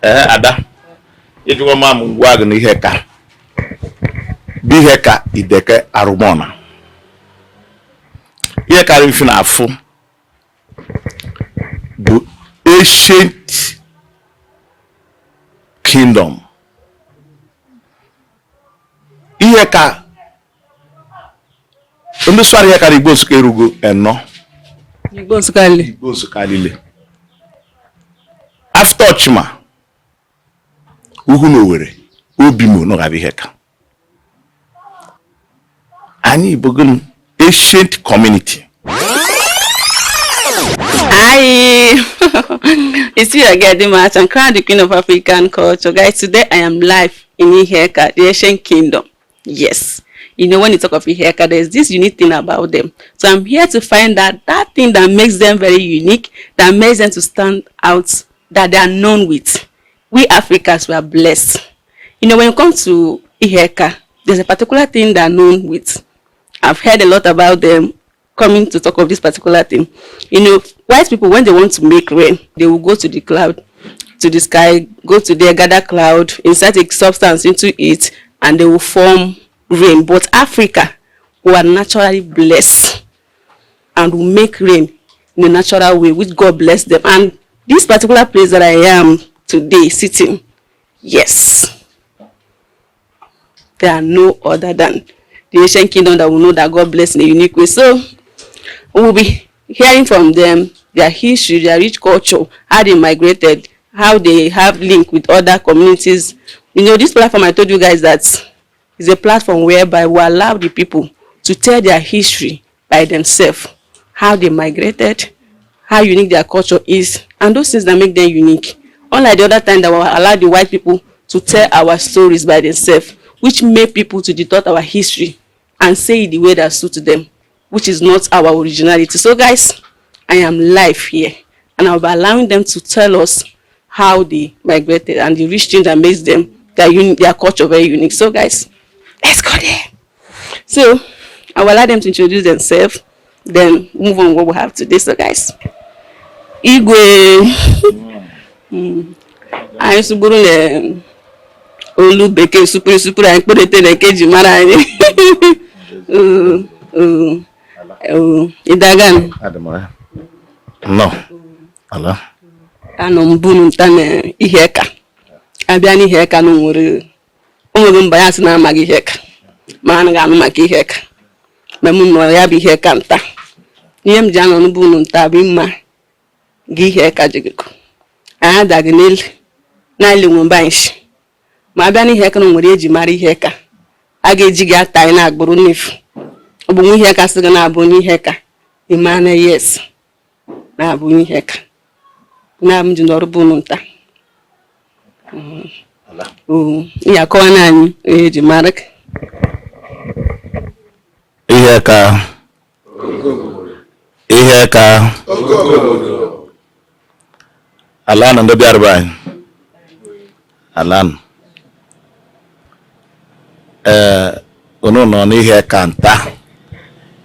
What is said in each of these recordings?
Ee, ada, ịjụwa m am ngwa gị na ihe ka bụ ihe ka Ideke Arụmọna, ihe karịrị ife na-afụ bụ ancient kingdom. Ihe ka ndị sụara ihe karịrị Igbo Nsụka erugo 4. Igbo Nsụka niile. Igbo Nsụka niile after Ọchịma Uhu na Owere Obimo nọgaba ihe ka anyị bụ gịnị? Ancient community. Hi, it's you again, Dimash. I'm crowned the Queen of African Culture. Guys, today I am live in Iheaka, the ancient kingdom. Yes. You know, when you talk of Iheaka, there's this unique thing about them. So I'm here to find out that thing that makes them very unique, that makes them to stand out, that they are known with. We Africans, we are blessed. You know, when you come to Iheaka, there's a particular thing they are known with. I've heard a lot about them coming to talk of this particular thing. You know, white people, when they want to make rain, they will go to the cloud, to the sky, go to their gather cloud, insert a substance into it, and they will form rain. But Africa, we are naturally blessed and will make rain in a natural way, which God bless them. And this particular place that I am today sitting, yes, there are no other than the ancient kingdom that will know that God bless in a unique way. So we will be hearing from them, their history, their rich culture, how they migrated, how they have link with other communities. You know, this platform, I told you guys that is a platform whereby we allow the people to tell their history by themselves, how they migrated, how unique their culture is, and those things that make them unique. Unlike the other time that we allow the white people to tell our stories by themselves, which make people to distort our history and say it the way that suits them, which is not our originality. So guys, I am live here and I'll be allowing them to tell us how they migrated and the rich thing that makes them their culture very unique. So guys, let's go there. So I will allow them to introduce themselves, then move on what we have today. So guys, Igwe, anyị sụgburu na olu bekee supere supere anyị kpọrete na nke ji mara anyị. Ịdagan. Nnọọ. Ala. Anọ m bunu nta na ihe ka abịa n'ihe ka na nwere o nwere mba ya sị na amaghị ihe ka ma anaghị anụ maka ihe ka ma m nọ ya bụ ihe ka nta. Ihe m ji anọ n'bu nta bụ mma gị ihe ka jigiko anyị adaghị n'elu n'ala nwe mba anyị si ma abịa n'ihe ka na nwere eji mara ihe ka a ga-eji gị ata anyị na-agbụrụ n'efu. Ọ bụ nwa ihe ka sị gị na-abụ onye ihe ka ị mara na yes, na-abụ onye ihe ka na m ji nọrọ bụ unu nta. Ihe akọwa na anyị ihe eji mara gị. Ihe ka ihe ka ala na ndị bịara be anyị ala nọ. Ee, unu nọ n'ihe ka nta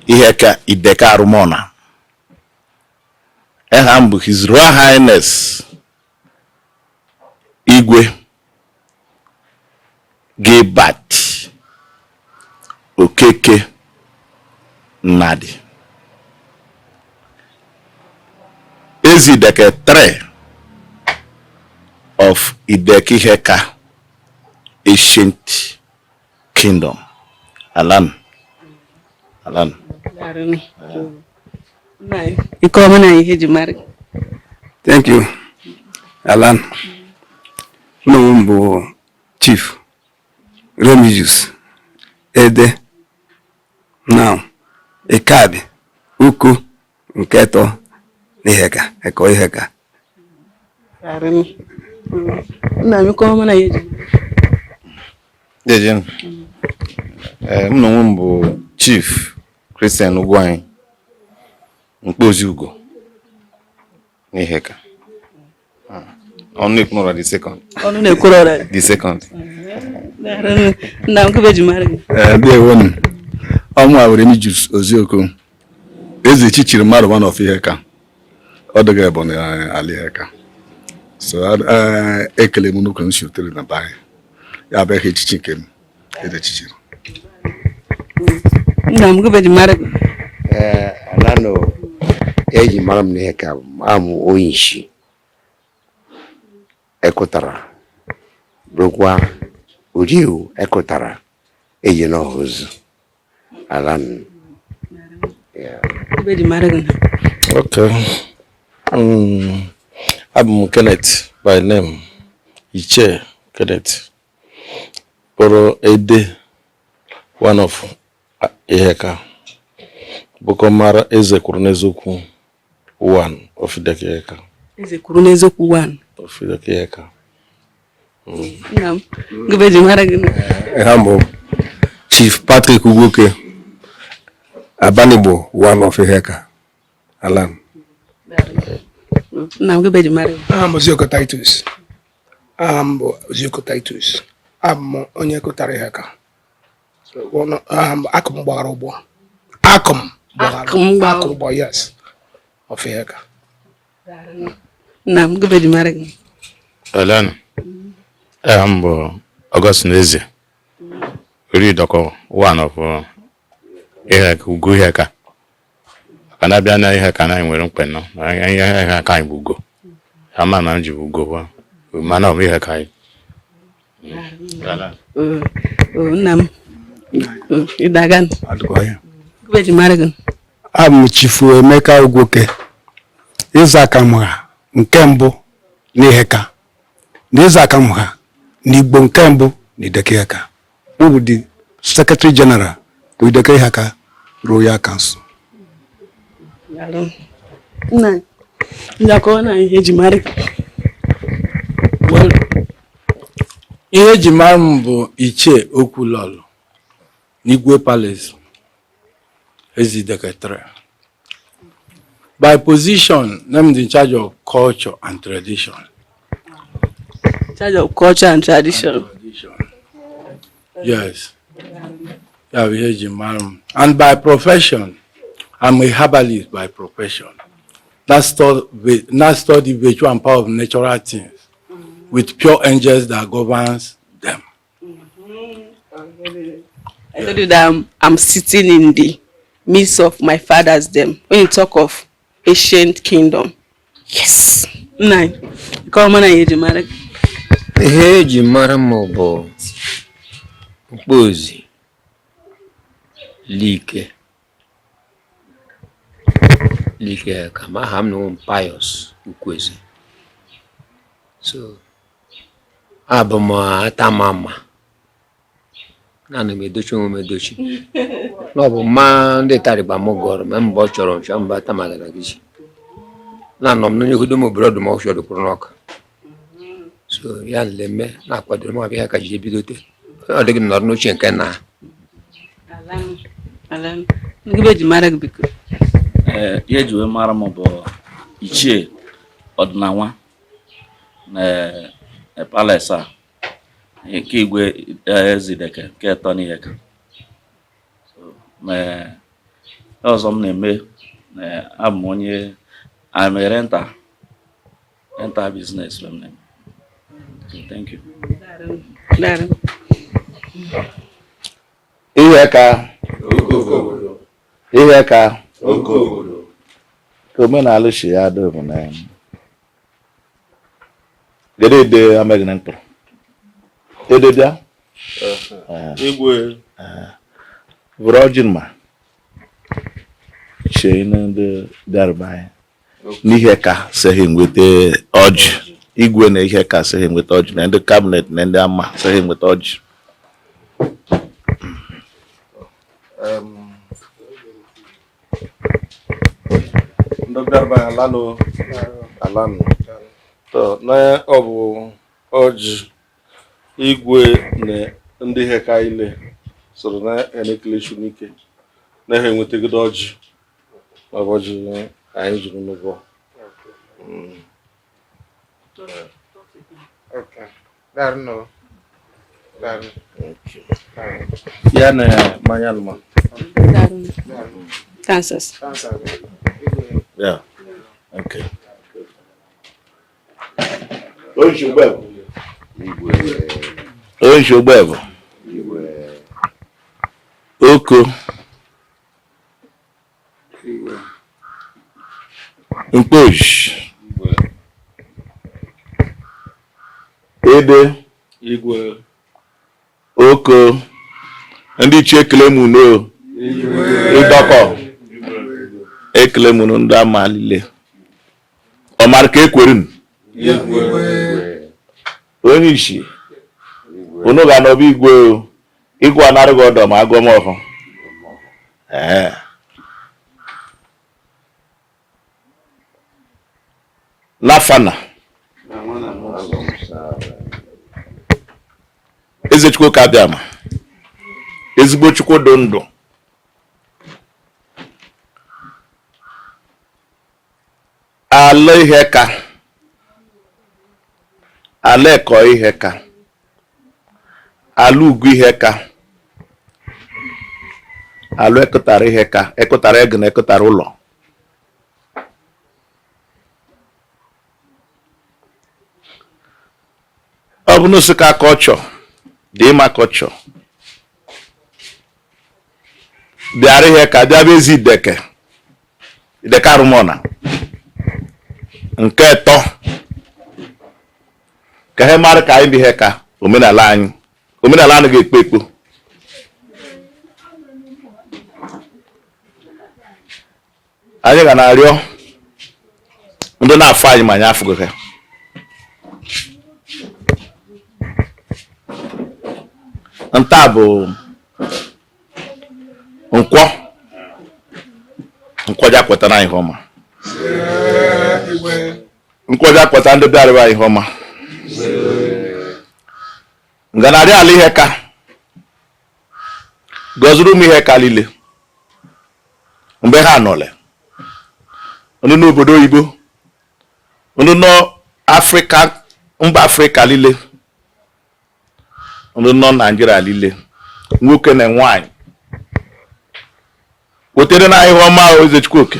ihe ka Ideke Arụmọna. Eha m bụ His Royal Highness Igwe Gilbert Okeke Nnadi, Eze Ideke 3 of Ideke Iheka Ancient Kingdom. Alan. Alan. Ịkọwa na ihe eji mara gị. Thank you, Alan. Mụ onwe m bụ Chief Remigius Ede now Ikabi Uku nke atọ n'Iheka, Eko Iheka. Nna m, ịkọwa na ihe eji mara gị. Dejen. Ee, m na onwe m bụ Chief Christian Ugwuanyi Mkpozi Ugo n'Iheka. Ọnụ ekwuru the second. Ọnụ na-ekwuru ọra. The second. Nna m, kebe eji mara gị. Ee, ndewonu. Ọmụ were Remigius Ozioko, eze chichiri mmadụ one of Iheka. Ọ dịghị Ebonyi ala Iheka. So ekele m nnukwu m sitere na be anyị ya bụ ihe echichi nke m ede echichi. Nna m, gụbe ji mara gị. Ee, alanụ eji mara m n'ihe ka amụ onye isi ekụtara bụrụkwa oriu ekụtara eji n'ọhụzụ alanụ. Yeah. Gụbe ji mara gị. Okay. Abụ m Kenneth by name. Ichie Kenneth. Bụrụ Ede one of Iheka. Bụkọ mara eze kwuru n'eziokwu one of Ideke Iheka. Eze kwuru n'eziokwu one. Of Ideke Iheka. Nna m, gụbe ji mara gị. Ha bụ Chief Patrick Ugwoke, Abanigbo one of Iheka, Alan. Nna m, gụbe ji mara gị. Aha m Ozioko Titus. Aha m bụ Ozioko Titus. Abụ m onye kụtara Iheka. So, aha m akụ m gbara ụgbọ. Akụ m gbara Akụ m gbara. Akụ ụgbọ, yes. Of Iheka. Nna m, gụbe ji mara gị. Elena. Ee, m bụ Augustine Eze. Oridoko one of Iheka, Ugo Iheka. Maka na abịa na Iheka na anyị nwere mkpe nọ. Na ihe Iheka anyị bụ Ugo. Ama na m ji bụ Ugo bụ. Mana ọ bụ Iheka anyị. Nna m, ịdaga. Adịkwa ya. Gụbe ji mara gị. Abụ m Chifu Emeka Ugwoke, ịza akamha nke mbụ n'Iheka na ịza akamha n'Igbo nke mbụ na Ideke Iheka. Mụ bụ the Secretary General to Ideke Iheka Royal Council. Daalụ. Nna, ndị akọwa na ihe eji mara gị. Well, ihe eji mara m bụ Ichie Okwulọlụ n'Igwe Palace, Ezideke. By position, I'm in charge of culture and tradition. Charge of culture and tradition. Yes. Ya bụ ihe eji mara m. And by profession, I'm a herbalist by profession. That study virtue and power of natural things with pure angels that governs them. I told you that I'm sitting in the midst of my fathers them. When you talk of ancient kingdom. Yes. Nna, kọọ na ihe eji mara gị. Ihe eji mara m bụ Mkpozi Like Like ka ma aha m na m Pius Ukwueze. So abụ m atamama naanị m edochi onwe m edochi na ọ bụ mma ndị tarịgba m gọrọ ma mgbe ọ chọrọ nchọ mba tamagara gị na-anọ m n'onye hudo m obere ọdụm ọchọ dịkwuru n'ọka. So ya nleme na-akwadoro m abịa ka ji ebidote ọ dịghị m nọrọ n'oche nke na. Alanụ, alanụ. Gịbe eji mara gị, biko. Ee, ihe eji wee mara m bụ Ichie Ọdịnanwa na palace a nke Igwe Ezideke nke atọ n'Iheka. So, ma ihe ọzọ m na-eme na abụ m onye, I'm a rental business m na-eme. So, thank you. Daalụ. Iheka, Iheka, ka omenala si ya dị bụ na kedu ede ameghị na mkpụrụ ede bịa. Igwe. Bụrụ ọjị ma chee na ndị bịara be anyị n'ihe ka sị ha enweta ọjị, igwe na ihe ka sị ha enweta ọjị, na ndị cabinet na ndị ama sị ha enweta ọjị. Ndị bịara be anyị, alanụ, alanụ. To na ọ bụ ọjị igwe na ndị ihe ka ile soro na elekere n'ike na ha enwetagodo ọjị. Ọ bụ ọjị anyị jiri n'ụgwọ. Okay. Daalụ. Daalụ. Ya na mmanya alụma. Daalụ. Kansas. Yeah. Okay. Onye Ogbebu. Oko. Mkpoji. Ede. Igwe. Oko. Ndị ichie, ekele m unu o. Ịdọkọ. Ekele m unu ndị ama niile. Ọ mara ka ekweru. Onye isi. Unu ga-anọbụ igwe o. Igwe anarụghị ọdọ ma agụọ m ọhụ. Ee. N'afana. Eze Chukwu ka abịa ma. Ezigbo Chukwu dị ndụ. Ala ihe ka. Ala ekọ ihe ka. Ala ugwu ihe ka. Alụ ekụtara ihe ka. Ekụtara ego na ekụtara ụlọ. Ọ bụ Nsụka culture dị ịma culture bịara ihe ka bịa bụ ezi Ideke Ideke Arụmọna nke atọ ka ha mara ka anyị bụ ihe ka omenala anyị omenala anaghị ekpo ekpo. Anyị ga na-arịọ ndị na-afụ anyị ma anyị afụghị ha. Nta bụ nkwọ nkwọ ja kwetara anyị ihe ọma, nkwọ ja kweta ndị bịara anyị ihe ọma. Nganarị ala ihe ka gọziri ụmụ ihe ka niile mgbe ha nọle, ndị n'obodo oyibo, ndị nọ Afrịka, mba Afrịka niile, ndị nọ Naijiria niile, nwoke na nwaanyị, wetere na ihe ọma ahụ. Eze Chukwuoke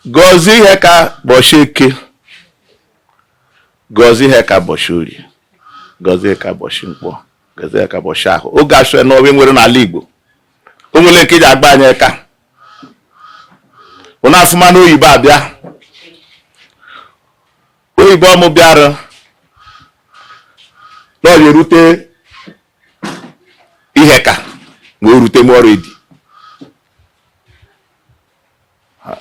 gọzie ihe ka bọchị Eke, gọzie ihe ka bọchị Orie, gọzie ihe ka bọchị Nkwọ, gọzie ihe ka bọchị ahụ oge asụ na ọbịa nwere n'ala Igbo. O nwere nke ji agba anyị aka ụna afụma na oyibo abịa, oyibo ọmụ bịara na ọ ga-erute ihe ka ma o rute m already.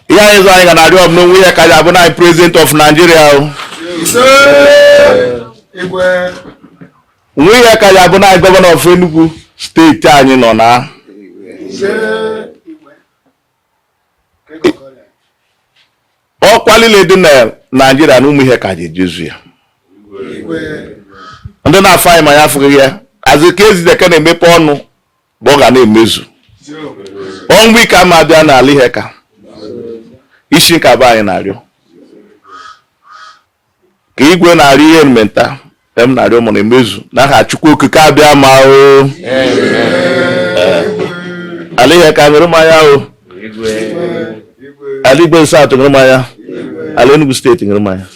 Ihe anyị zụ anyị ga na-arịọ m n'onwe ihe ka ji abụ na anyị president of Nigeria o nwe ihe ka ji abụ na anyị governor of Enugu steeti anyị nọ na ọkwa niile dị na Naijiria na ụmụ ihe ka ji ejezu ya. Ndị na-afụ anyị ma ya afụghị ya azụ ka ezideke na-emepe ọnụ bụ ọ ga na-emezu ọnwụ ike ama abịa n'ala ihe ka isi nke abụọ anyị na-arịọ ka igwe na-arịọ ihe mmenta em na-arịọ mụ na-emezu n'aha Chukwu Okike abịa ma o. Ala ihe ka ṅụrụ mmanya o, ala Igbo South ṅụrụ mmanya, ala Enugu steeti ṅụrụ mmanya.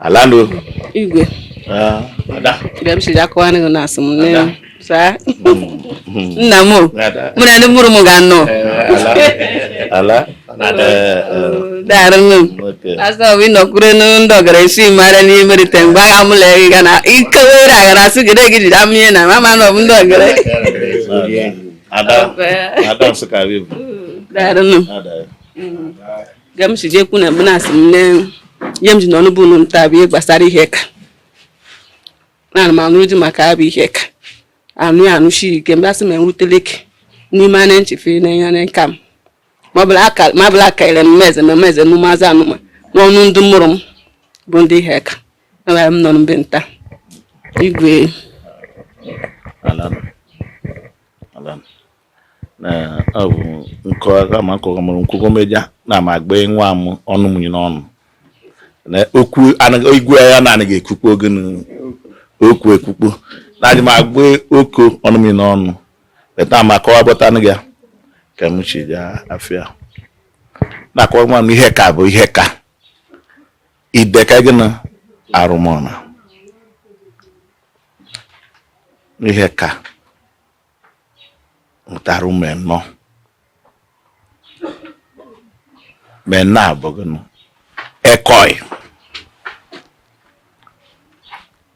Alano. Igwe. Ada. Bịa m siri akọwa gị na asị m nne saa nna m o mụ na ndị mụrụ m ga-anọ. Ala. Daarụ m. Asọ bụ ịnọkwure ndị ọgara esi mara n'ime rite mgbe agha mụla gị ga na ikewere agara asị gị gị jiri amụnye na mama nọ bụ ndị ọgara. Ada. Ada Nsụka bụ. Daarụ m. Ga m si jee kwu na mgbe na-asị m nne ihe m ji n'ọnụ bụ unu nta bụ ihe gbasara ihe ka na m anụrụ di maka abụ ihe ka anụ ya anụchi ike mgbe asị m enwuteleke n'ime anya nchefe na anya nka m ma ọbụla akaire m meze ma meze n'ụmụazị anụma n'ọnụ ndị mụrụ m bụ ndị ihe ka enwere m nọ mbe nta igwe. Na ọ bụ nkọ ma nkọ mụrụ nkwụkwọ meja na ma gbe nwa m ọnụ mụnye n'ọnụ na okwu igwe ya na-anaghị ekwukpo oge okwu ekwukpo na adị m agba oko ọnụ mụnye n'ọnụ beta ma kọwa bọta gị ya. Ka m chi ja afịa na-akọwa nwa m ihe ka bụ ihe ka Ideke gịnị arụmọna ihe ka mụtara ụmụ enọ ma enọ a bụ gịnị ekoi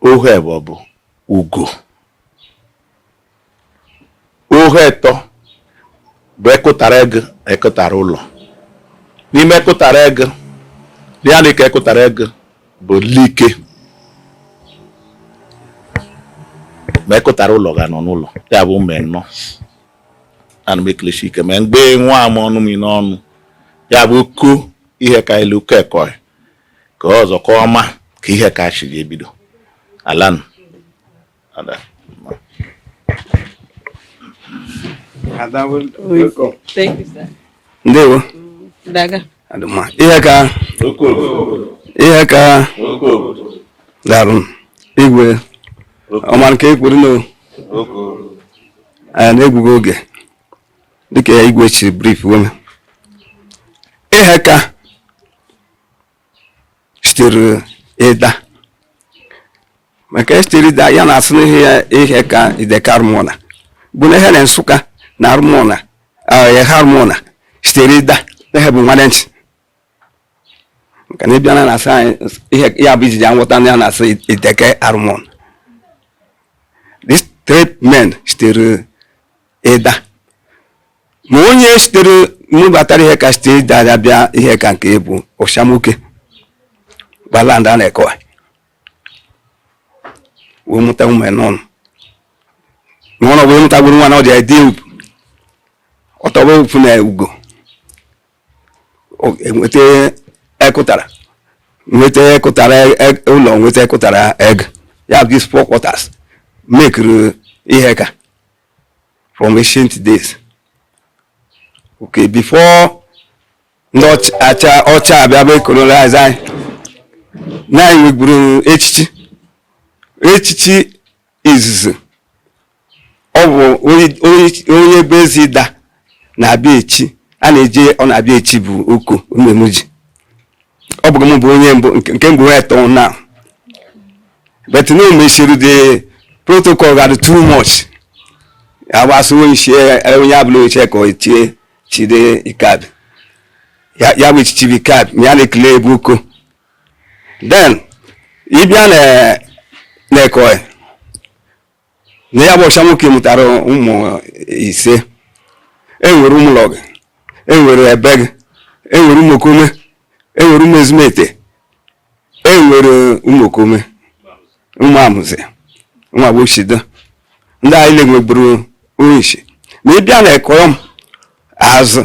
ohu ebo bụ ugo ohu etọ bụ ekụtara ego ekụtara ụlọ n'ime ekụtara ego ya na ka ekụtara ego bụ like ma ekụtara ụlọ ga nọ n'ụlọ ya bụ ụmụ enọ ana m ekelesi ike ma mgbe nwa m ọnụ m n'ọnụ ya bụ ko ihe ka ilu ko ekoi ka ọzọ ka ọma ka ihe ka chiri ebido alan ada. Ada, welcome. Thank you, sir. Ndewo. Daga. Adụma. Ihe ka ihe ka darụ igwe ọma nke ekwuru na anyị na-egbughị oge dịka ya igwe chiri brief weme ihe ka sitere ịda maka esitere ịda ya na-asị n'ihe ya ihe ka ideka arụmụna bụ na ihe na Nsụka na arụmụna ya arụmụna sitere ịda na ihe bụ nwanne ntị maka na ịbịa na na-asị anyị ihe ya bụ ijiji anwụta na ya na-asị ideke arụmụna. These three men sitere ịda ma onye sitere mụbatara ihe ka sitere ịda ya bịa ihe ka nke bụ ọshamoke gbalanda na-ekọwa wee mụta ụmụ n'ọnụ n'ọnụ wee mụtagburu nwa na ọ dị ede ugwu ọtọba ofu na ugo enweta ekụtara nweta ekụtara ụlọ nweta ekụtara ego ya bụ these four quarters mekiri ihe ka from ancient days. Okay, before ndị ọcha ọcha abịa bụ colonize anyị na anyị nwegburu echichi echichi izizi ọ bụ onye bụ ezi da na-abịa echi a na-eje ọ na-abịa echi bụ oko omemuji ọ bụ m bụ onye mbụ nke mbụ eto na but no mechiri the protocol got too much agbasa onye isi onye abụla oche ka o chie chide ikabi ya bụ echichi bụ ikabi ma ya na-ekele ebe oko then ịbịa na na-ekoi na ya bụ ọcha nwoke mụtara ụmụ ise enwere ụmụlọgị enwere ebe gị enwere ụmụ okome enwere ụmụ ezumete enwere ụmụ okome ụmụ amụzi ụmụ agboshido ndị anyị na-enwegburu onyeisi ma ị bịa na ekọrọ m azụ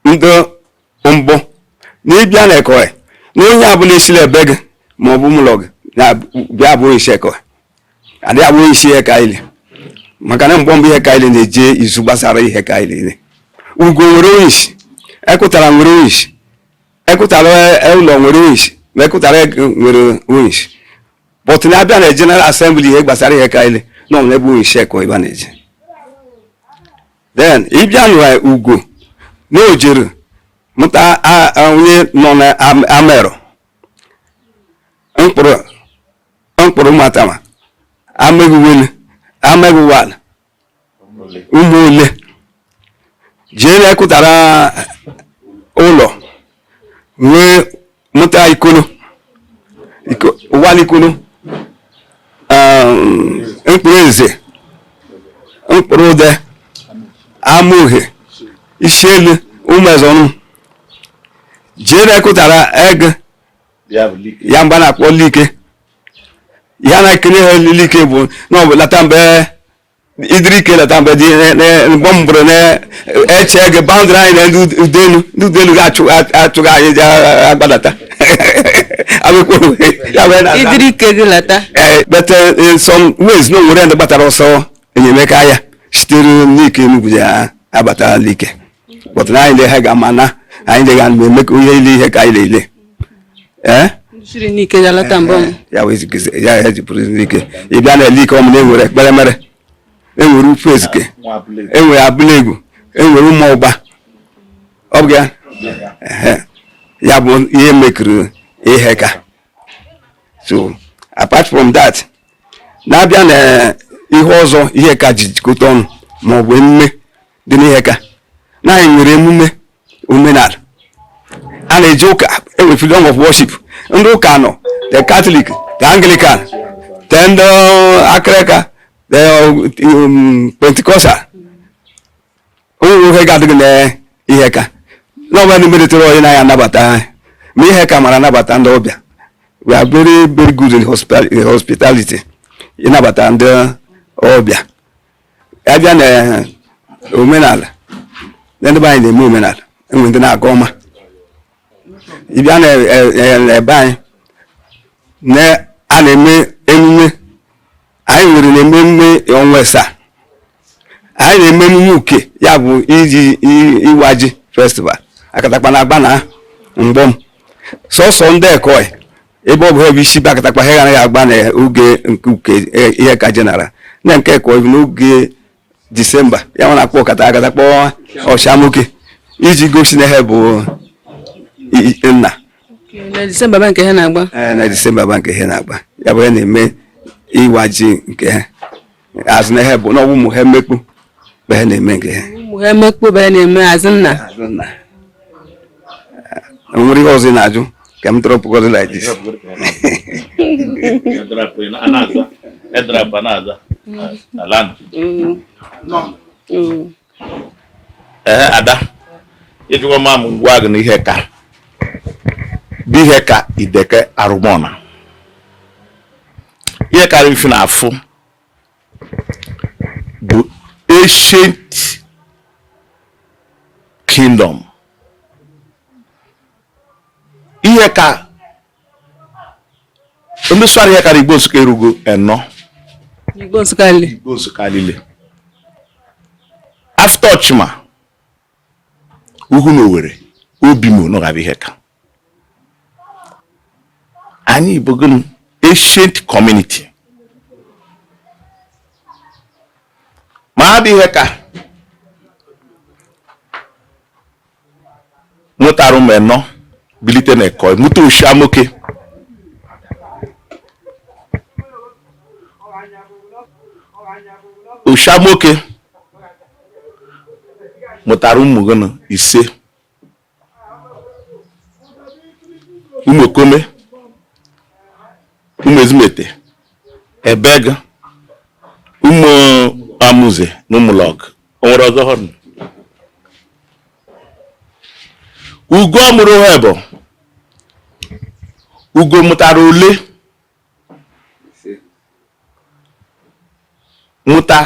ndị mbụ na ịbịa na ekọrọ na onye abụla esila ebe gị ma ọ bụ ụmụlọ gị bịa bụ onyeisi ekọrọ adịghị abụ onyeisi ihe ka ile maka na mgbe mbụ ihe ka ile na-eje izu gbasara ihe ka ile ugo nwere onyeisi ekụtara nwere onyeisi ekụtara ụlọ nwere onyeisi ma ekụtara nwere onyeisi but na abịa na general assembly ihe gbasara ihe ka ile na ọ na-ebe onyeisi ekọ ebe a na-eje then ịbịa na ugo na o jere mụta onye nọ na amerọ mkpụrụ mkpụrụ matama ameghuwele ameghuwala ụmụ ole jee na-ekụtara ụlọ nwee mụta ikolo ụwala ikolo mkpụrụ eze mkpụrụ ude amaohe isi elu ụmụ ezọnụ jee na-ekụtara ego ya mgbe a na-akpọ like ya na-ekene ha like bụ na ọ bụ lata mgbe idiri ike lata mgbe dị mgbe mbụrụ na-eche ego boundary anyị na ndị udelu ndị udelu ga-achụghị anyị ji agbadata idiri ike gị lata. But in some ways na onwere ndị gbatara ọsọ enyemaka ya sitere n'ike Enugu ya abata like but na anyị ha ga-ama na anyị ga eme ka ihe ile ihe ka anyị na-ele ee siri n'ike ya lata mbọ m ya wee ya ya jipụrụ n'ike ịbịa na ele ike ọmụ na enwere ekpere mere enwere ufu ezike enwere abụla egwu Enwere ụmụ ọgba ọ bụ ya. Ehe. Ya bụ ihe mekiri ihe ka. So apart from that, na-abịa na ihe ọzọ ihe ka ji jikọta ọnụ ma ọ bụ emume dị n'ihe ka na anyị nwere emume omenala a na-eji ụka enwe freedom of worship. Ndị ụka nọ, the Catholic, the Anglican, the ndị akịrịka, the Pentecostal. Onye nwe ga-adịghị na ihe ka n'ọbụla ndị melitere onye na-anya anabata ha ma ihe ka mara anabata ndị ọbịa. We are very very good in hospitality, ịnabata ndị ọbịa. Abịa na omenala na ndị be anyị na-eme omenala, enwe ndị na-aga ọma. Ịbịa na ebe anyị na a na-eme emume, anyị nwere na-eme emume ọnwa asaa. Anyị na-eme emume uke, ya bụ iji ịwa ji festival. Akatakpa na-agba na mgbọm sọsọ ndị ekoi ebe ọ bụ ebe isi bụ akatakpa ha anaghị agba n'oge nke uke ihe ka general na nke ekoi bụ n'oge Disemba, ya nwa na-akpọ ọkata akatakpọ ọchamoke iji gosi na ha bụ nna. Na Disemba ba nke ha na-agba. Ee, na Disemba ba nke ha na-agba, ya bụ ya na-eme ịwa ji nke ha azụ na ha bụ n'ọbụ ụmụ ha emekpu bụ ha na-eme nke ha. Ụmụ ha emekpu bụ ha na-eme azụ nna. Azụ nna. O nwere ihe ọzọ ị na-ajụ ka m tọrọpụgodo like this? Ee, ada ịjụwa ma m gwa gị na ihe ka bụ ihe ka ideke arụmọna ihe karịrị ife na-afụ bụ ancient kingdom. Ihe ka ndị sụara ihe karịrị Igbo Nsụka erugo enọ. Igbo Nsụka niile. Igbo Nsụka niile after Ọchịma ugwu na Owerri Obimo nọgara ihe ka anyị bụ gịnị ancient community ma ha bụ ihe ka mụtara ụmụ enọ bilite na ekoi mụta Oshiamoke Oshiamoke mụtara ụmụ gịnị ise ụmụ okome ụmụ ezumete ebeg ụmụ amuze na ụmụlọg. O nwere ọzọ họrọ ugo mụrụ ha bụ ugo mụtara ole mụta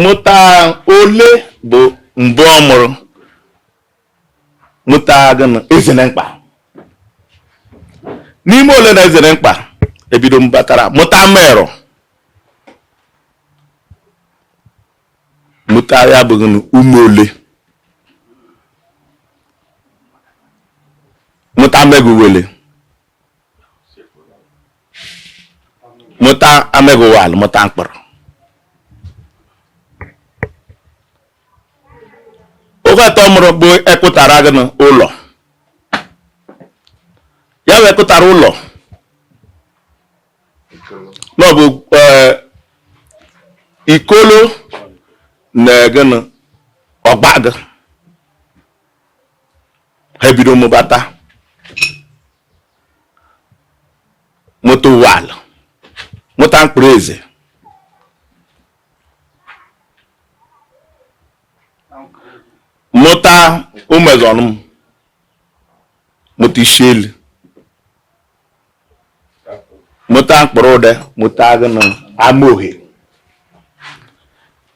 mụta ole bụ mbụ ọ mụrụ mụta gịnị eze mkpa n'ime ole na eze mkpa ebido mbatara mụta merụ mụta ya bụ gịnị ume ole mụta meguwele mụta amegụwal mụta mkpọrọ oge atọ mụrụ bụ ekụtara gị n'ụlọ ya wee kụtara ụlọ n'ọbụ ikolo na gịnị ọgbagị ha ebido mụbata mụta ụwala mụta mkpụrụ eze mụta ụmụezọnụ mụta isi elu mụta mkpụrụ ụde mụta gịnị amaohe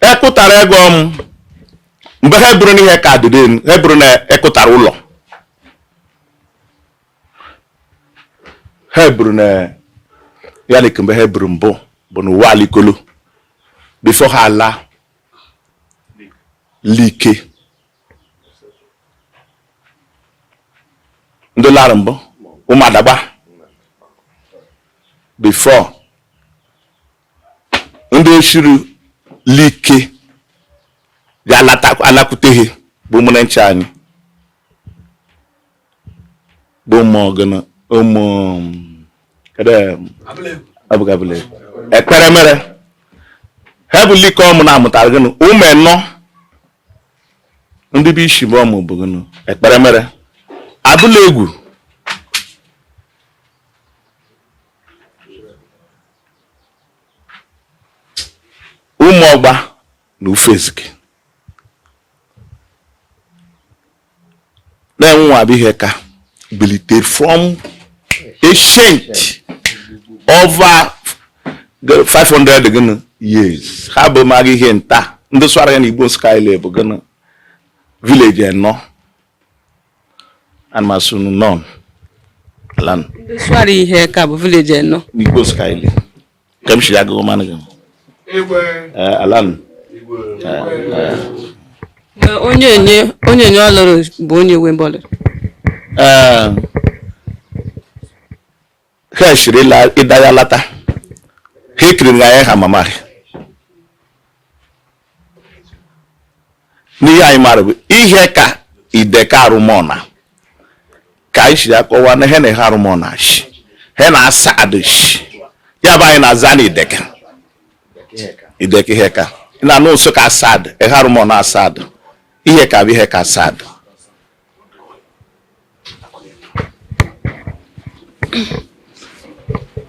ekụtara ego m mgbe ha bụrụ n'ihe ka dịrị ha bụrụ na ekụtara ụlọ ha bụrụ na ya na mgbe ha bụrụ mbụ bụ na ụwa alikolo before ha ala like ndị lara mbụ ụmụadagba before ndị eshiri like Ya alakwute ha bụ ụmụnne nche anyị bụ ụmụ gịnị, ụmụ kedu abụgabụle ekpere mere ha bụ like ọmụ na-amụtara gịnị ụmụ enọ ndị bụ isi bụ ọmụ bụ gịnị ekpere mere abụla egwu ụmụ ọgba na ufezike na-enwe abụ ihe ka bilitere from ancient over 500 gịnị years. Ha bụ maghị ihe nta ndị sụara ya na Igbo Nsụka ile bụ gịnị village enọ and masunu nọn lan. Ndị sụara ihe ka bụ village enọ n'Igbo Nsụka ile ka m shiri agụgụ manụ gị alan. Onye enye ọ lụrụ bụ onye nwe mbọlụ. Ha shiri ịda ya lata ha ekiri na ya ha mama n'ihe anyị mara bụ ihe ka ideka arụmọna ka anyị shiri akọwa na he na ihe arụmọna shi he na-asa adịshi ya bụ anyị na-aza na ideka ideka ihe ka na anụ nso ka asad ihe arụmọna asad ihe ka bụ ihe ka asad.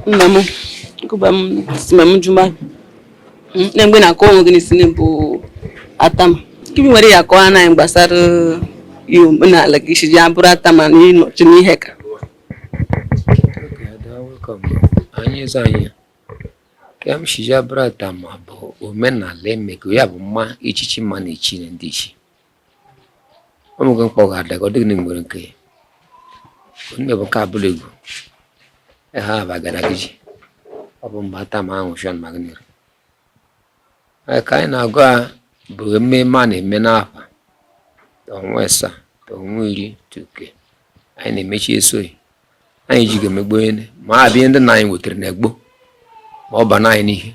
Nna m gụba m si ma m jụma na mgbe na-akọ onwe gị n'isi bụ atama gịnị nwere ya akọwa na anyị gbasara ihe omenala gị si ya bụrụ atama na ịnọchi n'ihe ka anyị eze anyị ka m si ya bụrụ atama bụ omenala emeko ya bụ mma echichi mma na echi na ndị ichi ụmụ gị mkpọ ga-ada ka ọ dịghị nwere nke onye bụ nke abụla egwu ha abagara gị ji ọ bụ mgbe atama ahụ shọn magnir ka anyị na-agụ a bụ mmemme a na-eme n'afa ọnwa asaa ọnwa iri tuke anyị na-emechi esoghị anyị ji ga-emegbu onye ma a bịa ndị nna anyị wetara na egbo ma ọ ba na anyị n'ihe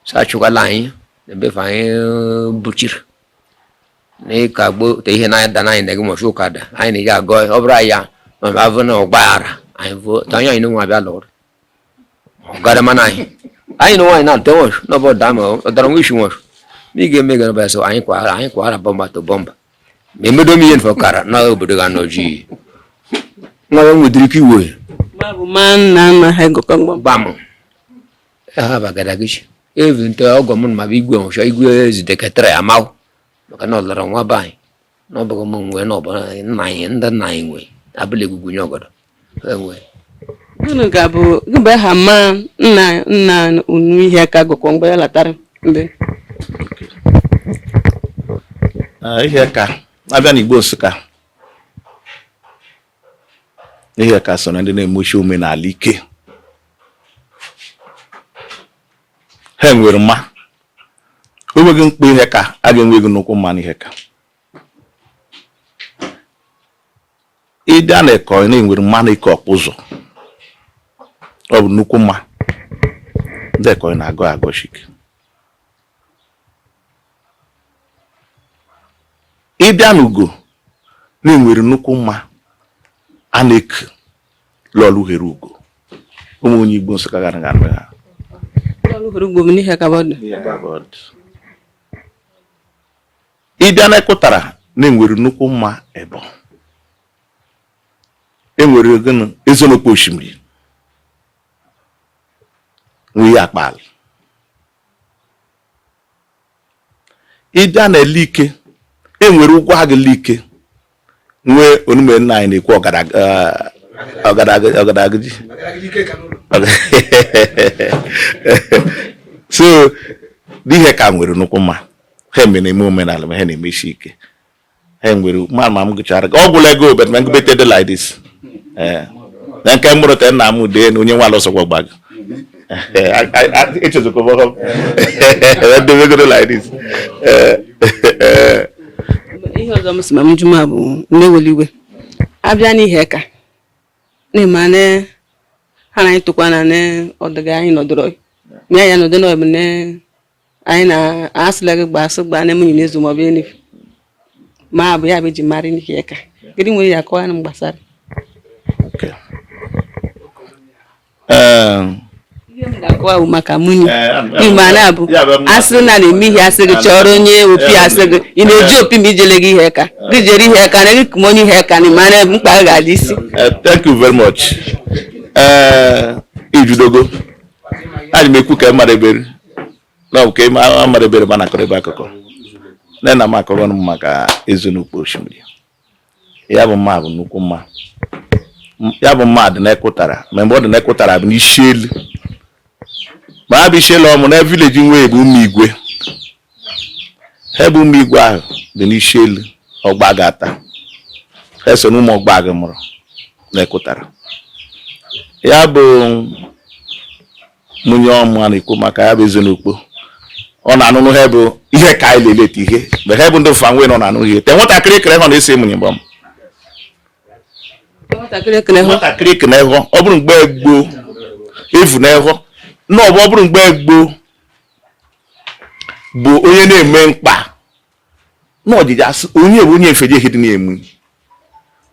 so achụkwala anyị na ebefe anyị buchiri na ịka gbo te ihe na-ada na anyị na-ege mọchi ụka da anyị na-eji agọ ọ bụrụ anyị ya ma ma avụ na ọgbaghara anyị vụ ta anyị na nwa abịa lụrụ ọgara mana anyị anyị na nwaanyị na-atọ nwọchụ n'ọbọ daa ma ọ dara nwa isi nwọchụ ma ị ga-eme gara bịa so anyị kwara bọmba to bọmba ma emedo m ihe nfọ kara na obodo ga anọ ji nwa ya nwedịrị ike iwe ma bụ ma nna nna ha gụkọ mgbọ gbam ha bagara gị evu nte ọgọ m ma bụ igwe nwụchọ igwe ezideketara ya amahụ maka na ọ lara nwa be anyị na ọ bụghị m nwee na ọ bụ nna anyị ndị nna anyị nwee abụla egwugwu nye ọgọdọ enwe gịnị ga-abụ gịbụ aha ma nna nna unu ihe ka gụkọ mgbe ya latara mbe ihe ka abịa n'Igbo Nsụka ihe ka so na ndị na-emechi omenala ike ha nwere mma o nweghị mkpa ihe ka a ga-enwe gị nnukwu mma n'ihe ka ịbịa na ịkọ na-enwere mma na ike ọkpụ ụzọ ọ bụ nnukwu mma ndị ekọị na-agụ agọchike ịbịa n'ugo na-enwere nnukwu mma a na-eke lọlụ uhere ugo ụmụ onye Igbo Nsụka gara gara ha ịbịa na ekụtara na-enwere nnukwu mma ebo enwere gịnị ezenokpo osimiri nwee akpali ịbịa na elike enwere ụgwọ agụla ike nwee onume nna anyị na-ekwu ọgadagidi so n'ihe ka nwere nnukwu mma ha eme na-eme omenala ma ha na-emesi ike ha nwere ma ma m gụchara ọ gwụla ego bet ma ngụbete dị like this na nke mụrụ te nna m dee na onye nwa alọsọkwa gbago edebegoro like this. Ihe ọzọ m si ma m jụma bụ nne iwe abịa n'ihe ka na-eme ane ha na anyị tụkwa na ọdịga anyị nọdụrụ mịa ya nọdụ n'ọbụ ne anyị na-asịla gị gbaa asị gbaa na emunyi n'ezu maọbụ enyi Ma bụ ya bụ eji mara Iheaka. Gịnị nwere ya akọwa m gbasara? Ihe m ga-akọwa bụ maka munyi. Igbe na abụ asị na na-eme ihe, asị gị chọrọ onye opi, asị gị ị na-eji opi ma ijele gị Iheaka, gị jere Iheaka na gị kuma onye Iheaka na mara mkpa gị ga-adị isi. Thank you very much. Ijudogo anyị m ekwu ka mmadụ ebere na ọ bụ ka mmadụ ebere ma na-akọrọ ebe akụkọ nne na m akọrọ m maka ezinụlọ osimiri. Ya bụ mma bụ nnukwu mma. Ya bụ mma dị n'Ekụtara, ma mgbe ọ dị n'Ekụtara bụ n'isi elu, ma ya bụ isi elu ọmụ na village nwe bụ ụmụ igwe. Ha bụ ụmụ igwe ahụ dị n'isi elu ọgba ga-ata ha so na ụmụ ọgba gị mụrụ n'Ekụtara. Ya bụ nwunye ọmụ a na-ekwu maka ya bụ ezinụlọ, ọ na-anụnụ ha bụ ihe ka anyị leleta ihe mgbe ha bụ ndị fa nwe nọ na-anụ ihe te nwatakịrị kere ha na-ese mụnye mgbam. Nwatakịrị ekele hụ. Nwatakịrị kene hụ, ọ bụrụ mgbe gboo evu na ịhụ na ọ bụ ọ bụrụ mgbe gboo bụ onye na-eme mkpa na ọdịdị asị onye bụ onye mfeji ehidi na-emu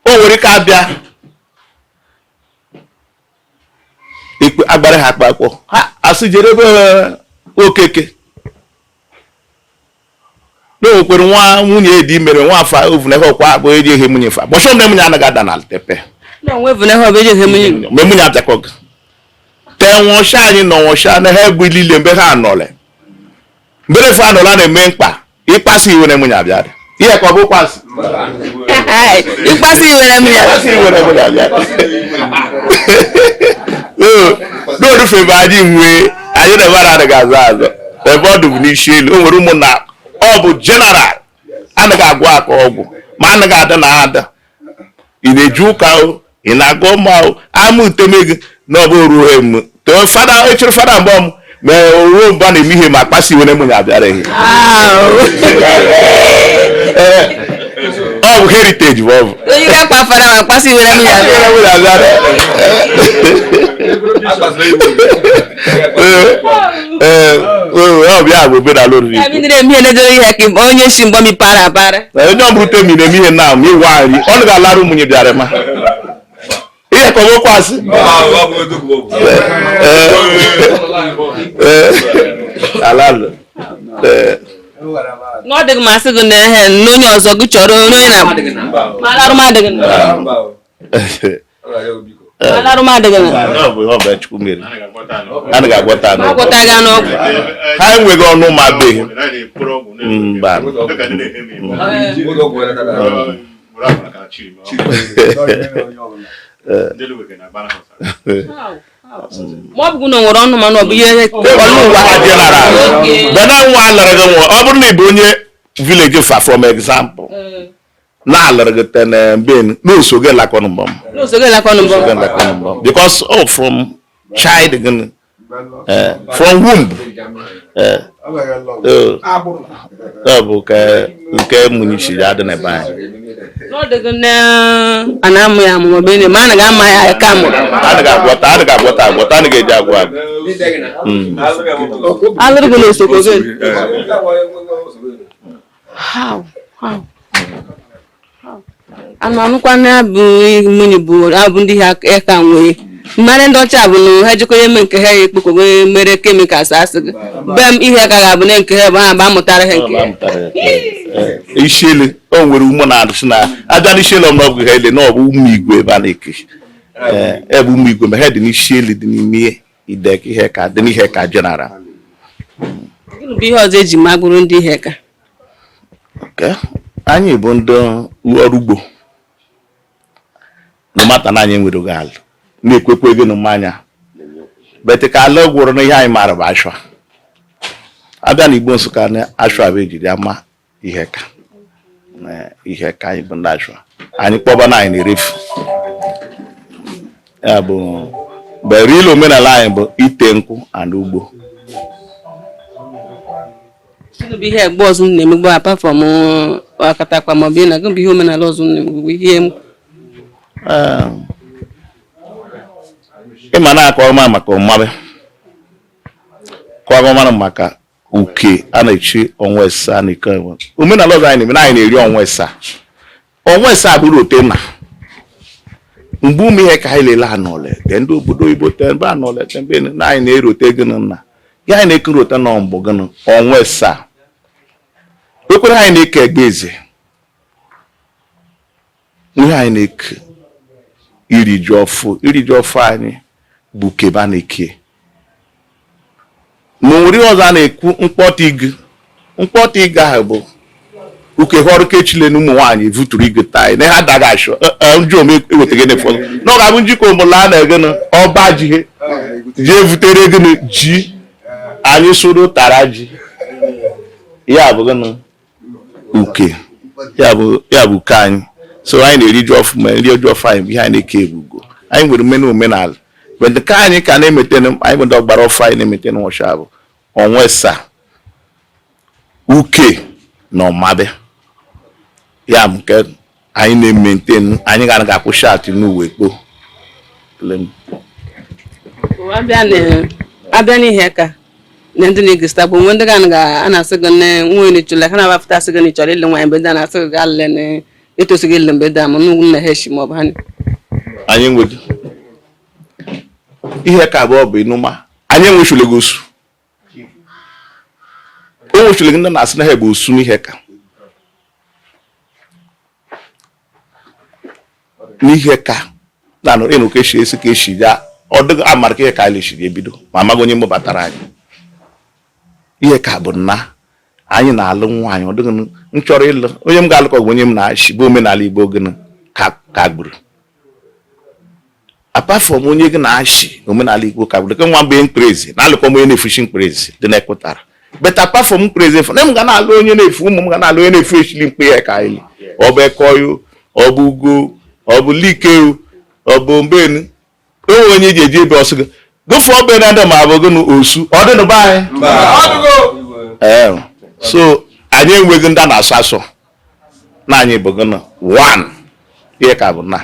o nwere ike abịa ekpe agbara ha akpa akpọ ha asị jere ebe Okeke na o nwekwere nwa nwunye dị mere nwa afa ovu na ọkwa abụ eji ehe nwunye fa bọchọ mgbe nwunye anaghị ada na tepe. Na onwe bụ na ihe ọ bụ eji ehe nwunye. Mgbe nwunye abịakọ gị te nwụcha anyị nọ nwụcha na ha egbu niile mgbe ha anọle mgbe efe anọla na-eme mkpa ịkpasu iwe na nwunye abịa ihe ka ọ bụ kwasị. Ịkpasu iwe na nwunye. Ịkpasu iwe na nwunye abịa n'orufe anyị nwee anyị na ebe anaghị azụ azụ ebe ọ dụbụ n'isi elu o nwere ụmụnna ọ bụ general anaghị agwọ aka ọgwụ ma anaghị ada na ada ị na-eji ụka o ị na-agụ ma o ama uteme gị na ọ bụ ruo emu too fada echiri fada mgbe ọmụ ma ruo mgbe a na-eme ihe ma kpasi iwe na nwunye abịara ihe ọ bụ heritage bụ ọ bụ Onye ga-akpa fara ma kpasu iwe na nwunye abịa. Ee, ọ bụ ya bụ omenala oriri. Ya bụ ndị na-eme ihe na-ejere ihe ka onye si mgbọ mi para apara. Onye ọ bụrụ temi na-eme ihe na ma ịwa nri ọ ga-alara ụmụnye bịara ma ihe ka ọ bụkwa asị. Alalụ. Na ọ dịghị masị gị na ihe na onye ọzọ gị chọrọ onye na ma alarụ m adịghị na ma alarụ m adịghị na Ọ bụ ọ bụ Chukwu mere anaghị agwọta anụ. Agwọta gị anụ ọgwụ. Ha enweghị ọnụ ma beghị mba. Ma ọ bụ na o nwere ọnụ mana ọ bụ ihe ọnụ ụwa general bena nwa alụrụ gị nwa ọ bụrụ na ị bụ onye village fa from example na alụrụ gị tene ben n'oso gị lakọnụ mbọm. N'usoro gị lakọnụ mbọ. N'oso gị lakọnụ mbọm because oh from child gịnị from womb ọ bụ ka nke munyi ya dị n'ebe anyị. Na ọ dịghị na a na-amụ ya amụ ma ọ bụ ma a naghị ama ya aka amụrụ. Anaghị agwọta anaghị agwọta agwọta anaghị eji agwọ agwọ. Alụrụ gị n'osoko gị. How? How? Anụ anụkwa na abụ mmiri bụ abụ ndị ha eka nwee mmadụ ndị ọcha bụ na ha jikọ eme nke ha ya ekpokọgo mere chemicals asị gị be m ihe ka ga-abụ na nke ha bụ ha bụ amụtara ha nke ha. Isielu o nwere ụmụ na-asị na abịa n'isielu ọ bụ ha ele na ọ bụ ụmụ igwe ebe a na-eke ebe ụmụ igwe ma ha dị n'isielu dị n'ime ide ihe ka dị n'ihe ka general. Gịnị bụ ihe ọzọ eji magburu ndị ihe ka? Okay. Anyị bụ ndị ọrụ ugbo no mata na anyị enwere oge ala na-ekwekwe ego na mmanya bete ka ala gwụrụ na ihe anyị maara bụ ashwa abịa na Igbo Nsụka na ashwa bụ ejiri ama ihe ka ihe ka anyị bụ ndị ashwa anyị kpọba na anyị na-erefu ya bụ mgbe real omenala anyị bụ ite nkwụ and ugbo. Gịnị bụ ihe egbe ọzọ unu na-emegbu apart from akatakpa ma ọ bụ na gịnị bụ ihe omenala ọzọ unu na-emegbu ihe? Ịma na-akọ ọma maka ọmabe kọọ ọma maka Uke a na-echi ọnwa asaa na ike enwe. Omenala ọzọ anyị na-eme na anyị na-eri ọnwa asaa. Ọnwa asaa bụrụ ote na mgbe ụmụ ihe ka anyị lele anọle te ndị obodo oyibo te mgbe anọle te mgbe na anyị na-erote gịnị nna ya anyị na-ekerote nọ mgbe gịnị ọnwa asaa ekwere anyị na-eke egbe eze ihe anyị na-eke iri ji ọfụ iri ji ọfụ anyị bụ keba na-eke ma nwere ihe ọzọ a na-ekwu mkpọtụ ig mkpọtụ ig ahụ bụ uke họrọ kechile na ụmụ nwaanyị vuturu ig taa na ha daghị ashọ njụ ome ewetaghị n'ụfọdụ na ọ ga-abụ njikọ ụmụla na egene ọba ji he ji evutere gịnị ji anyị soro tara ji ya bụ gịnị uke ya bụ ya bụ uke anyị. So anyị na-eri ji ọfụ ma nri ji ọfụ anyị bụ ihe anyị na-eke ebugo. Anyị nwere mmenu omenala but nke anyị ka na-emete anyị bụ ndị ọgbara ọfụ anyị na-emete n'ụcha bụ ọnwa asaa uke na ọmabe ya bụ nke anyị na-emete anyị ga anaghị akwụsị atụ n'uwe kpo. Abịa n'ihe ka na ndị na-egosita bụ nwe ndị ga a na-asị gị nne nwunye chụla ha na-abapụta asị gị na ị chọrọ ịlụ nwaanyị mgbe ndị a na-asị gị gaa lele na etosighị ịlụ mgbe ndị a ma nnukwu nna ha eshi ma ọ bụ ha. Anyị enweghị ihe ka abụọ bụ ịnụma anyị enwechulego osu o nwechulego ndị na-asị na ha bụ osu n'ihe ka n'ihe ka na ịnụ ka esi esi ka esi ya ọ dịghị amara ka ihe ka anyị siri ebido ma amaghị onye mụbatara anyị ihe ka bụ nna anyị na-alụ nwaanyị ọ dịghị m chọrọ ịlụ onye m ga-alụ ka ọ bụ onye m na-achị bụ omenala Igbo gịnị ka gburu apart from onye gị na-achị omenala Igbo ka gburu ka nwa mgbe mkpere na-alụkwa m onye na-efuchi mkpere dị na-ekwutara but apart from mkpere efu na m ga na-alụ onye na-efu ụmụ m ga na-alụ onye na-efu echili mkpe ya ka anyị ọ bụ ekoyo ọ bụ ugo ọ bụ like ọ bụ mbenu onwe onye ji eji ebe ọsọ gị gụfụ ọbụ na ndị ma bụ gị osu ọ dị n'be anyị. Ee, so anyị enweghị ndị a na-asọ asọ na anyị bụ gị one ihe ka bụ na